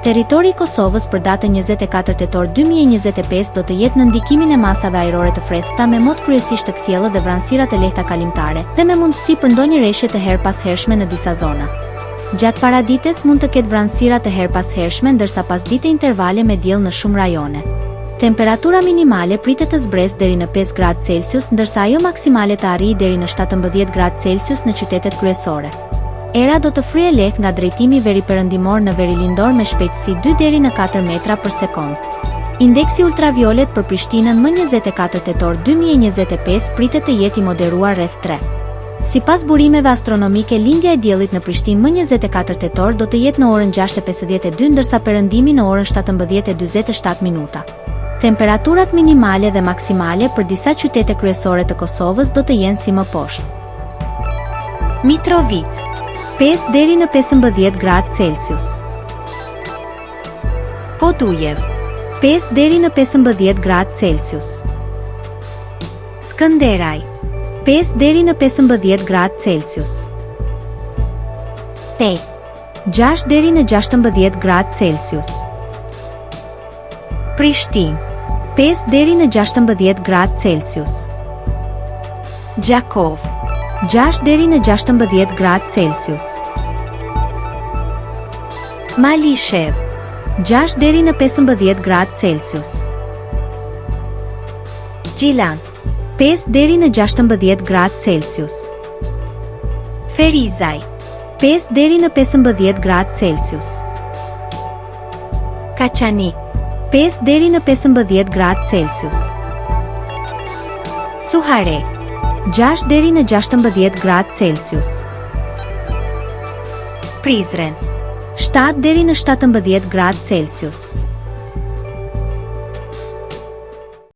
Territori i Kosovës për datën 24 tetor 2025 do të jetë nën ndikimin e masave ajrore të freskëta me mot kryesisht të kthjellët dhe vranësira të lehta kalimtare dhe me mundësi për ndonjë reshje të herëpashershme në disa zona. Gjatë paradites mund të ketë vranësira të herëpashershme ndërsa pasdite intervale me diell në shumë rajone. Temperatura minimale pritet të zbresë deri në 5 gradë Celsius ndërsa ajo maksimale të arrijë deri në 17 gradë Celsius në qytetet kryesore. Era do të fryjë lehtë nga drejtimi veriperëndimor në verilindor me shpejtësi 2 deri në 4 metra për sekondë. Indeksi ultraviolet për Prishtinën më 24 tetor 2025 pritet të jetë i moderuar rreth 3. Sipas burimeve astronomike lindja e diellit në Prishtinë më 24 tetor do të jetë në orën 6:52 ndërsa perëndimi në orën 17:47 minuta. Temperaturat minimale dhe maksimale për disa qytete kryesore të Kosovës do të jenë si më poshtë. Mitrovicë, 5 deri në 15 gradë Celsius. Podujevë, 5 deri në 15 gradë Celsius. Skënderaj, 5 deri në 15 gradë Celsius. Pejë, 6 deri në 16 gradë Celsius. Prishtinë, 5 deri në 16 gradë Celsius. Gjakovë, 6 deri në 16 gradë Celsius. Malishevë, 6 deri në 15 gradë Celsius. Gjilan, 5 deri në 16 gradë Celsius. Ferizaj, 5 deri në 15 gradë Celsius. Kaçanik, 5 deri në 15 gradë Celsius. Suharekë, 6 deri në 16 gradë Celsius. Prizren, 7 deri në 17 gradë Celsius.